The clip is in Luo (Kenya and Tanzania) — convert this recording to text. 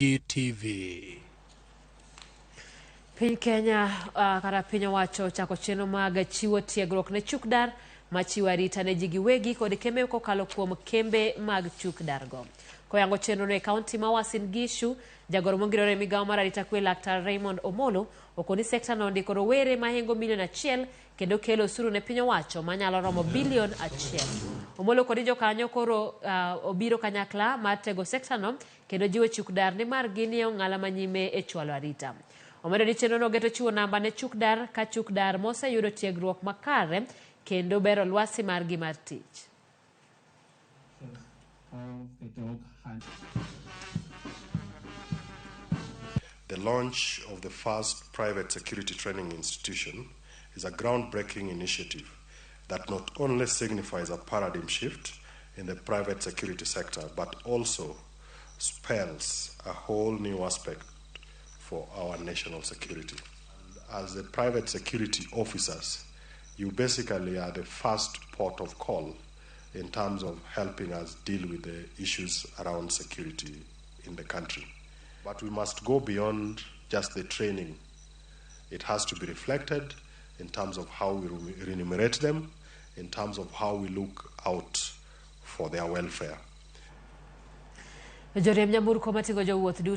TV. Piny Kenya kata piny owacho ochako chenro mag chiwo tiegruok ne chukdar machiwo arita ne ji giwegi kod kembe kokalo kuom kembe mag chukdargo. Koyango chenrono e kaunti ma Uasin Gishu, jagoro mongirore e migawo mar arita kwe Laktar Raymond Omolo okoni sekta no ondiko rowere mahingo milion achiel kendo kelo osuru ne piny owacho manyalo romo bilion achiel. Omolo kod jokanyo koro obiro kanyakla mar tego sekta no kendo jiwo chukdar nimar ginie ong'ala manyime e chwalo arita. Omedo ni chenrono geto chiwo namba ne chukdar ka chukdar moseyudo tiegruok makare kendo bero lwasi margi mar tich. The launch of the first private security training institution is a groundbreaking initiative that not only signifies a paradigm shift in the private security sector, but also spells a whole new aspect for our national security. As the private security officers, you basically are the first port of call in terms of helping us deal with the issues around security in the country. But we must go beyond just the training. It has to be reflected in terms of how we remunerate them, in terms of how we look out for their welfare. Joriemb nyamburko mating'o jowuoth duto.